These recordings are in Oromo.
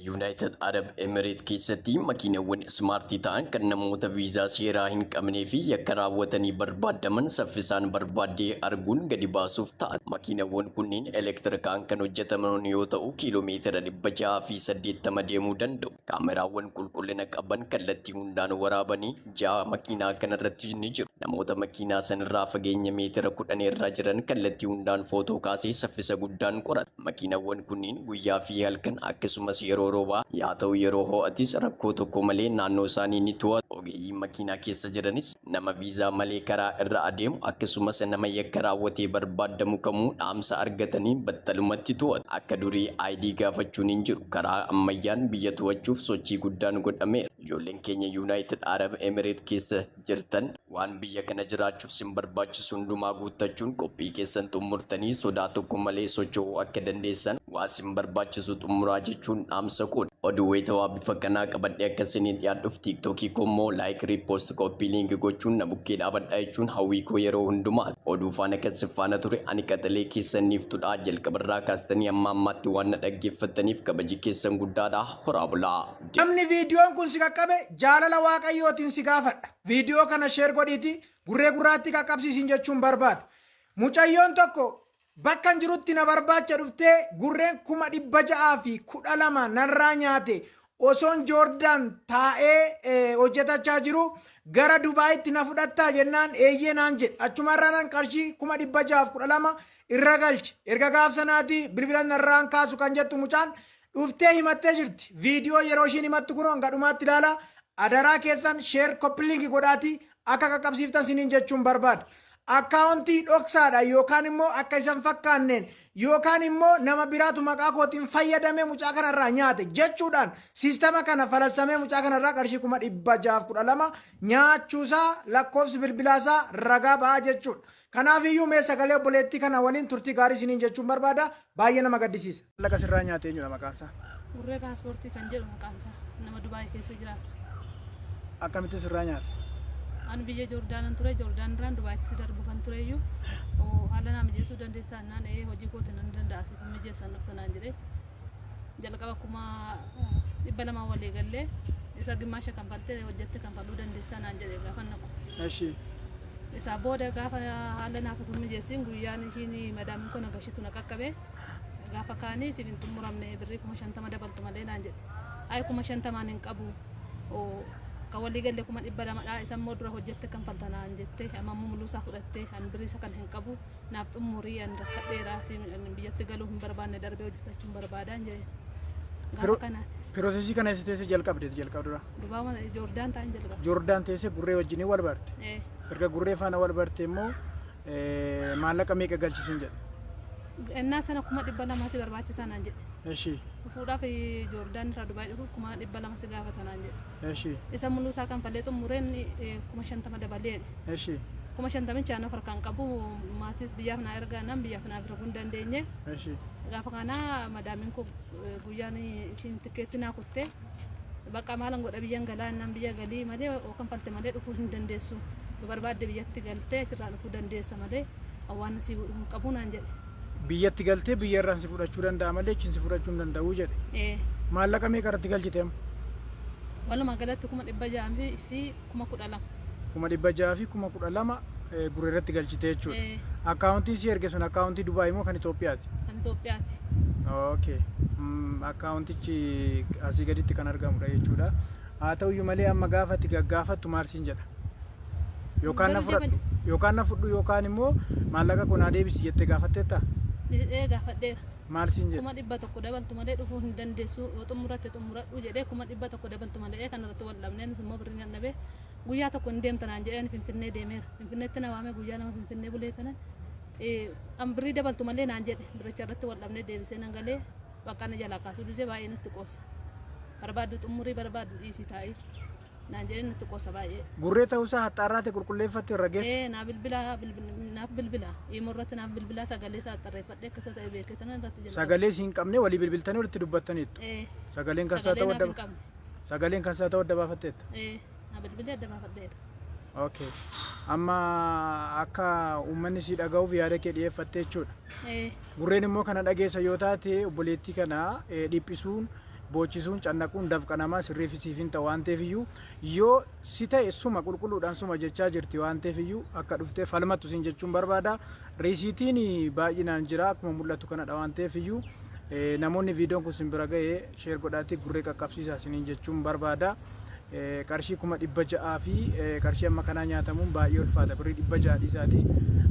Yuunaayitid Arab Emireet keessatti makiinawwan ismaartii ta'an kan namoota viizaa seeraa hin qabnee fi yakka raawwatanii barbaadaman saffisaan barbaaddee arguun gadi baasuuf ta'a. Makiinawwan kunniin elektirikaan kan hojjetaman yoo ta'u, kiiloomeetira 680 deemuu danda'u. Kaameraawwan qulqullina qaban kallattii hundaan waraabanii ja'a makiinaa kanarratti ni jiru. Namoota makiinaa sanirraa fageenya meetira 10 irra jiran kallattii hundaan footoo kaasee saffisa guddaan qorata. Makiinawwan kunniin guyyaa fi halkan akkasumas yeroo roobaa yaa ta'u yeroo ho'atis rakkoo tokko malee naannoo isaanii ni to'atu. Ogeeyyiin makiinaa keessa jiranis nama viizaa malee karaa irra adeemu akkasumas nama yakka raawwatee barbaadamu kamuu dhaamsa argatanii battalumatti to'atu. Akka durii ID gaafachuun hin jiru. Karaa ammayyaan biyya to'achuuf sochii guddaan godhameera. Ijoolleen keenya Yuunaayitid Arab Emireet keessa jirtan waan biyya kana jiraachuuf sin barbaachisu hundumaa guuttachuun qophii keessan xummurtanii sodaa tokko malee socho'uu akka dandeessan waan sin barbaachisu xumuraa jechuun dhaamsa koodha. Oduu wayitawaa bifa kanaa qabadhee akka isiniin dhiyaadhuuf tiiktookii koo immoo like, repost, copy link gochuun na bukkee dhaabadhaa jechuun hawwii koo yeroo hundumaa. Oduu faana kan sin faana ture ani qaxalee keessan Niiftudha. Jalqabarraa kaastanii amma ammaatti waan na dhaggeeffattaniif kabaji keessan guddaadha. Horaa bulaa. Namni viidiyoon kun si qaqqabe jaalala Waaqayyootiin si gaafadha. Viidiyoo kana sheer godhiiti gurree gurraatti qaqqabsiisin jechuun barbaada. Mucayyoon tokko bakkan jirutti na barbaacha dhuftee gurreen 612,000 narraa nyaate osoon Joordaan taa'ee hojjetachaa jiru gara Dubaayitti na fudhattaa jennaan eeyyee naan jedhe. Achumarraa nan qarshii 612,000 irra galche. Erga gaaf sanaati bilbila narraan kaasu kan jettu mucaan dhuftee himattee jirti. Viidiyoo yeroo ishiin himattu kunoo hanga dhumaatti ilaala. Adaraa keessan share copy link godhaatii akka qaqqabsiiftan siniin jechuun barbaada. Akkaawuntii dhoksaadha yookaan immoo akka isan fakkaanneen yookaan immoo nama biraatu maqaa kootiin fayyadamee mucaa kanarraa nyaate jechuudhaan siistama kana falassamee mucaa kanarraa qarshii 612,000 nyaachuusaa lakkoofsi bilbilaasaa ragaa ba'aa jechuudha. Kanaaf iyyuu mee sagalee obboleettii kana waliin turtii gaarii isiniin jechuun barbaada. Baay'ee nama gaddisiisa. Maallaqa sirraa nyaate eenyudha maqaan isaa? Gurree paaspoortii kan jedhu maqaan isaa nama Dubaay keessa jiraatu. Akkamitti sirraa nyaate? Ani biyya Joordaanan ture Joordaan irraan Dubaayitti darbu kan tureyyuu haala naa mijeessuu dandeessaa naan ee hojii kooti nan danda'a siif mijeessan dhufta naan jedhee jalqaba 200,000 walii gallee isa gimmaasha kanfaltee hojjette kanfaluu dandeessaa naan jedhe gaafa naqu. Eshi. Isaa booda gaafa haala naaf utuu mijeessiin guyyaan ishiin madaamin koo na gashitu na qaqqabe gaafa kaanii siif hin xumuramne birrii 50,000 dabaltu malee naan jedhe. Ayi 50,000n hin qabu kan walii galle 200,000dha isa immoo dura hojjette kanfalta naan jette amma immoo muluu isaa fudhatte an birrii isa kana hin qabu naaf xumurii an rakkadheera biyyatti galuu hin barbaanne darbee hojjetachuu hin barbaadaan jedhe. Gaafa kanaati. Piroosesii kana eessa teessee jalqabde jalqaba dura? Dubaa Joordaan ta'an jalqaba. Joordaan teessee gurree wajjinii wal barte. Ee. Erga gurree faana wal barte immoo maallaqa meeqa galchisiin jedhe? Ennaa sana 200,000 si barbaachisaa naan jedhe. Eshi. Dhufuudhaaf Joordaan irraa Dubaay dhufu 200,000 si gaafata naan jedhe. Eshi. Isa muluu isaa kanfalee xumureen 50,000 dabalee jedhe. Eshi. 50,000 aan of harkaan qabu maatiis biyyaaf naa ergaa naan biyyaaf naaf erguu hin dandeenye. Eshi. Gaafa kana madaamiin koo guyyaan ishiin tikkeetti naa kuttee bakka maalan godha biyyan galaa innaan biyya galii malee yoo kanfalte malee dhufuu hin dandeessu. Yoo barbaadde biyyatti galtee achirraa dhufuu dandeessa malee waan sii godhu hin qabu naan jedhe. Biyyatti galtee biyya irraan si fudhachuu danda'a malee achiin si fudhachuu hin danda'u jedhe. Ee. Maallaqa meeqa irratti galchite amma? Walumaa galatti 612,000. 612,000 gurra irratti galchite jechuudha. Ee. Akkaawuntiin si erge sun akkaawuntii Dubaay moo kan Itoophiyaati? Kan Itoophiyaati. Okay. Akkaawuntichi asii gaditti kan argamudha jechuudha. Haa ta'uyyuu malee amma gaafa ati gaggaafattu maal siin jedha? Yookaan na Garuu fudhadhu yookaan na fudhu yookaan immoo maallaqa koo naa deebisi jettee gaafatteetta? Ee gaafadheera. Maal siin jedhe? 100,000 dabaltu malee dhufuu hin dandeessu yoo xumuratte xumuradhu jedhee 100,000 dabaltu malee kan irratti wal dhabnee anis immoo birrii nan dhabee guyyaa tokko hin deemta naan jedhee ani Finfinnee deemeera. Finfinneetti na waamee guyyaa 2 Finfinnee bulee tanan an birrii dabaltu malee naan jedhe biricha irratti wal dhabnee deebisee nan galee bakka na jalaa kaasuu didee baay'ee natti qoosa. Barbaaddu xumurii barbaaddu dhiisii taa'ii naan jedhee natti qoosa baay'ee. Gurree ta'uusaa haxxaarraate qulqulleeffatte irra geesse. Ee naa bilbila naaf bilbila imoo irratti naaf bilbila sagalee isaa xarreeffadhee akka isa ta'e beekee tanan irratti jalqabe. Sagalee siin qabne walii bilbiltanii walitti dubbattaniittu. Ee Sagaleen kan isaa sagalee ta'uu naaf adda hin qabne. Sagaleen kan isaa ta'uu adda baafatteetta. Ee naa bilbilee adda baafadheera. Okay. Amma akka uummanni si dhaga'uuf yaada kee dhiyeeffatte jechuudha. Ee Gurreen immoo kana dhageessa yoo taate obboleettii kana dhiphisuun Boochisuun, cannaquun, dafqa namaa sirriif siif hin ta'u waan ta'eef iyyuu, yoo si ta'e suma qulqulluudhaan suma jechaa jirti waan ta'eef iyyuu, akka dhuftee falmattu sin jechuun barbaada. Riisiitiin baay'inaan jira, akkuma mul'atu kanadha waan ta'eef iyyuu, namoonni viidiyoon kun sin bira ga'e share godhaatii gurree qaqqabsiisaa isiniin jechuun barbaada. Qarshii 600,000 fi qarshii amma kanaa nyaatamuun baay'ee ulfaata, birrii 600 dhiisaati.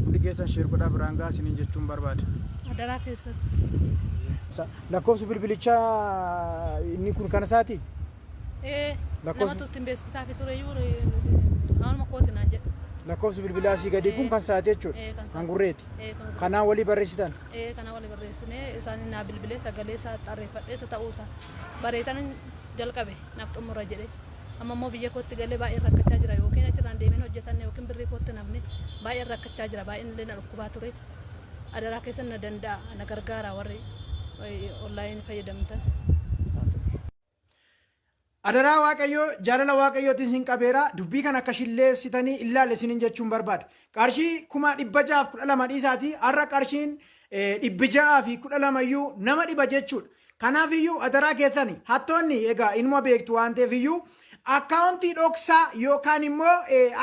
Hundi keessan share godhaa biraan gahaa isiniin jechuun barbaada. Adaraa keessatti. Lakkoofsi bilbilichaa inni kun kan isaati? Ee, namatu ittiin beeksisaa fi ture iyyuu anuma kooti naan jedhe. Lakkoofsi bilbilaa asii gadii kun kan isaati jechuudha. Ee, kan isaati. Kan gurreeti. Ee, kan gurreeti. Kanaan walii barreessitan. Ee, kana wali barreessinee, isaan naa bilbilee, sagalee isaa xarreeffadhee, isa ta'uusaa bareetan jalqabe naaf xumura jedhe. Amma immoo biyya kootti galee baay'een rakkachaa jira, yookiin achirraan deemeen hojjetanne yookiin birrii kootti namni baay'een rakkachaa jira, baay'een illee na dhukkubaa ture. Adaraa keessan na danda'a, na gargaara warri online fayyadamtan. Adaraa Waaqayyoo, jaalala Waaqayyootiin sin qabeera, dubbii kana akka shilleessitanii ilaalle isiniin jechuun barbaada. Qarshii 612,000 dhiisaatii har'a qarshiin 612 iyyuu nama dhiba jechuudha. Kanaaf iyyuu adaraa keessani, hattoonni egaa inuma beektu waan ta'eef iyyuu, akkaawuntii dhoksaa yookaan immoo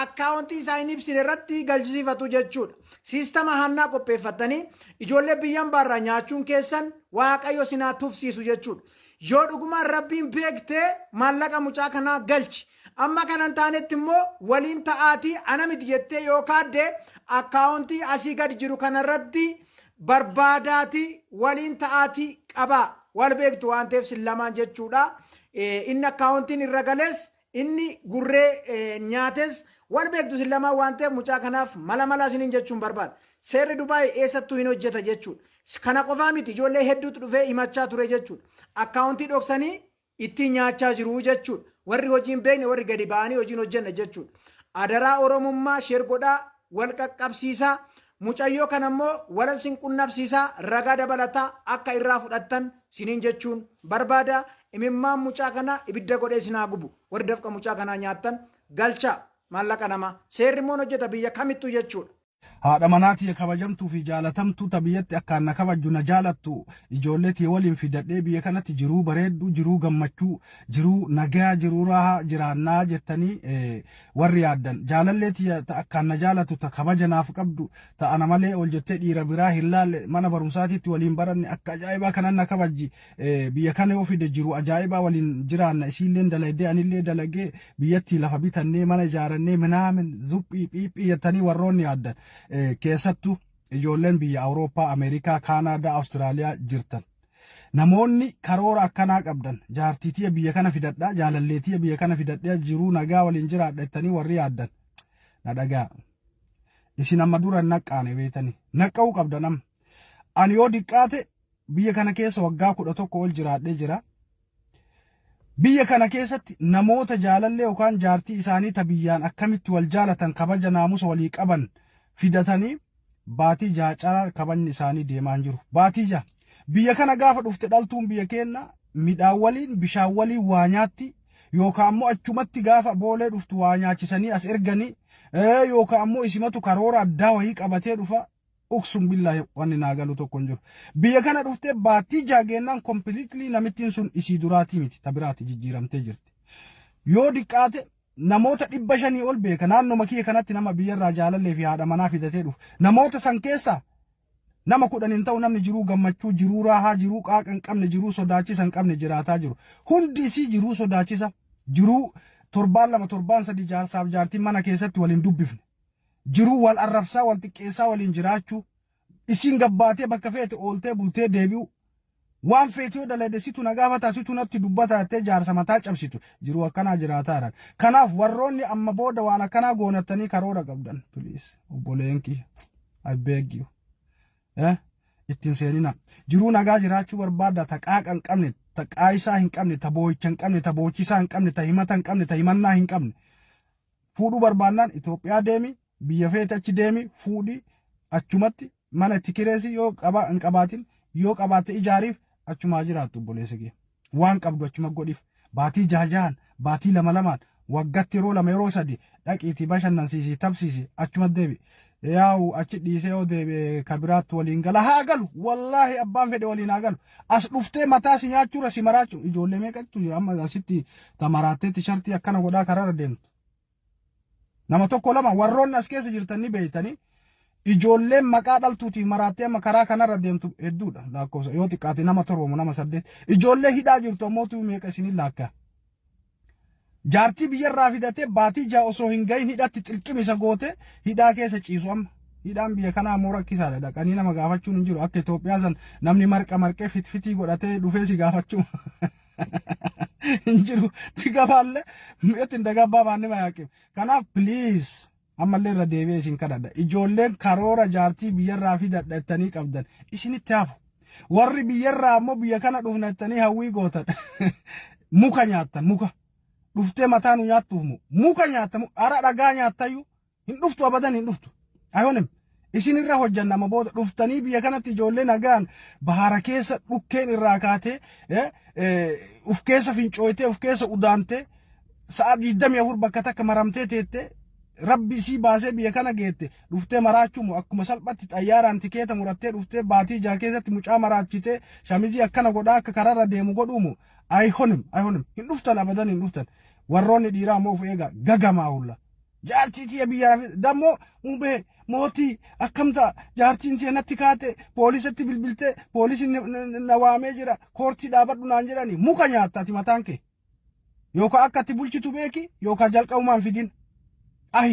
akkaawuntii isaa hin ibsine irratti galchisiifatu jechuudha. Siistama hannaa qopheeffattanii ijoollee biyyan baarraa nyaachuun keessan Waaqayyo sinaa tufsiisu jechuudha. Yoo dhugumaan Rabbiin beektee maallaqa mucaa kanaa galchi. Amma kana hin taanetti immoo waliin ta'aatii ana miti jettee yoo kaadde, akkaawuntii asii gadi jiru kanarratti barbaadaatii waliin ta'aatii qabaa. Wal beektu waan ta'eef sin lamaan jechuudha. Inni akkaawuntiin irra gales, inni gurree nyaates wal beektu sin lamaan waan ta'eef, mucaa kanaaf mala malaa isiniin jechuun barbaada. Seerri Dubaay eessattuu hin hojjeta jechuudha. Kana qofaa miti, ijoollee hedduutu dhufee himachaa ture jechuudha. Akkaawuntii dhoksanii ittiin nyaachaa jiru jechuudha. Warri hojii hin beekne, warri gadi ba'anii hojii hin hojjenne jechuudha. Adaraa Oromummaa, share godhaa, wal qaqqabsiisaa. Mucayyoo kana immoo wal sin qunnabsiisaa, ragaa dabalataa akka irraa fudhattan siniin jechuun barbaada. Imimmaan mucaa kanaa ibidda godhee isin haa gubu. Warri dafqa mucaa kanaa nyaattan, galchaa maallaqa namaa. Seerri immoo hojjeta biyya kamittuu jechuudha. Haadha manaa tiyya kabajamtuu fi jaalatamtuu, ta biyyatti akkaan na kabajju, na jaalattu, ijoollee tiyya waliin fidadhee biyya kanatti jiruu bareedduu, jiruu gammachuu, jiruu nagaa, jiruu raahaa jiraannaa jettanii warri yaaddan, jaalallee tiyya ta akkaan na jaalattu, ta kabaja naaf qabdu, ta ana malee ol jettee dhiira biraa hin laalle, mana barumsaatiitti waliin baranne, akka ajaa'ibaa kanan na kabajji, biyya kana yoo fide jiru ajaa'ibaa waliin jiraanna, isiilleen dalaydee anillee dalagee biyyatti lafa bitannee mana ijaarannee minaamin zuphii phiiphii jettanii warroonni yaaddan, keessattuu ijoolleen biyya Awurooppaa, Ameerikaa, Kaanaadaa, Awustiraaliyaa jirtan. Namoonni karoora akkanaa qabdan, jaartii tiyya biyya kana fidadhaa, jaalallee tiyya biyya kana fidadhee jiruu nagaa waliin jiraadha jettanii warri yaaddan, na dhagaa. Isin amma dura hin naqqaane beetanii. Naqqa'uu qabda nama. Ani yoo diqqaate biyya kana keessa waggaa 11 ol jiraadhee jira. Biyya kana keessatti namoota jaalallee yookaan jaartii isaanii ta biyyaan akkamitti wal jaalatan, kabaja naamusa walii qaban fidatanii baatii 6 caalaa kabajni isaanii deemaa hin jiru. Baatii 6. Biyya kana gaafa dhufte dhaltuun biyya keenya midhaan waliin, bishaan waliin waa nyaatti, yookaan ammoo achumatti gaafa boolee dhuftu waa nyaachisanii as erganii, yookaan ammoo isimatu karoora addaa wayii qabatee dhufa. Uksum billaahi, wanni naa galu tokko hin jiru. Biyya kana dhuftee baatii 6 geennaan completely namittiin sun isii duraatii miti, ta biraati, jijjiiramtee jirti. Yoo diqqaate namoota 500 ol beeka naannoma kiyya kanatti, nama biyyarraa jaalallee fi haadha manaa fidatee dhufu. Namoota san keessaa nama 10 hin ta'u namni jiruu gammachuu, jiruu raahaa, jiruu qaaqa hin qabne, jiruu sodaachisa hin qabne jiraataa jiru. Hundi isii jiruu sodaachisa, jiruu torbaan 2, torbaan 3 jaarsaaf jaartiin mana keessatti waliin dubbifne. Jiruu wal arrabsaa, wal xiqqeessaa waliin jiraachuu, isiin gabbaatee bakka feete ooltee bultee deebi'u, waan feete yoo dalagde situ na gaafataa, situ natti dubbataa jettee jaarsa mataa cabsitu, jiruu akkanaa jiraataa jiran. Kanaaf warroonni amma booda waan akkanaa goonattanii karoora qabdan, please, obboleen kiyya, I beg you. Ittiin seenina. Jiruu nagaa jiraachuu barbaadda, ta qaaqa hin qabne, ta qaayisaa hin qabne, ta boo'icha hin qabne, ta boochisaa hin qabne, ta himata hin qabne, ta himannaa hin qabne. Fuudhuu barbaannaan Itoophiyaa deemi, biyya feete achi deemi, fuudhi, achumatti mana itti kireessi, yoo qaba hin qabaatin, yoo qabaatte ijaariif, achumaa jiraattu obboleessa kee. Waan qabdu achuma godhiif. Baatii jaha jahan, baatii lama lamaan, waggatti yeroo lama, yeroo sadi dhaqiitii bashannansiisi, tapsiisi, achuma deebi. Yaa'u achi dhiisee yoo deebi'e ka biraatti waliin gala haa galu. Wallaahi abbaan fedhe waliin haa galu. As dhuftee mataa si nyaachuura si maraachuu ijoollee meeqatu jira amma asitti tamaraattee tishartii akkana godhaa karaarra deemtu. Nama tokko lama warroonni as keessa jirtan ni beeytanii. Ijoolleen maqaa dhaltuutiif maraattee amma karaa kanarra deemtu hedduudha lakkoofsa yoo xiqqaate nama torba nama saddeet. Ijoollee hidhaa jirtu ammoo meeqa isinin laakkaa. Jaartii biyyarraa fidatee baatii 6 osoo hin gahin hidhatti xilqimisa goote hidhaa keessa ciisu amma. Hidhaan biyya kanaa ammoo rakkisaadha. Dhaqanii nama gaafachuun hin jiru. Akka Itoophiyaa san namni marqa marqee fitfitii godhatee dhufee si gaafachuu hin jiru. Si gabaallee mi'etti hin dagabbaa baanni mayaaqim. Kanaaf please ammallee irra deebi'ee isin kadhadha. Ijoolleen karoora jaartii biyyarraa fidadha jettanii qabdan isinitti hafu. Warri biyyarraa ammoo biyya kana dhufna jettanii hawwii gootan. Muka nyaattan muka. Dhuftee mataa nu nyaattuuf mu. Muka nyaatta hara dhagaa nyaattayyuu hin dhuftu abadan hin dhuftu. Ayoonim isin irra hojjanna amma booda dhuftanii biyya kanatti ijoollee nagaan bahara keessa dhukkeen irraa kaatee uf keessa fincooytee uf keessa udaantee sa'a 24 bakka takka maramtee teettee rabbi isii baasee biyya kana geette dhuftee maraachuu moo akkuma salphatti xayyaaraan tikeeta murattee dhuftee baatii 6 keessatti mucaa maraachitee shamizii akkana godhaa akka karaarra deemu godhuu moo ayhonim ayhonim hin dhuftan abadan hin dhuftan. Warroonni dhiiraa immoo of eegaa gagamaa hulla. Jaartii tiyya biyyaa dammoo mubee mootii akkam ta'a jaartiin tiyya natti kaate poolisatti bilbiltee poolisiin na waamee jira koortii dhaabadhu naan jedhani muka nyaatta ati mataan kee. Yookaan akka ati bulchitu beeki yookaan jalqabumaan fidin.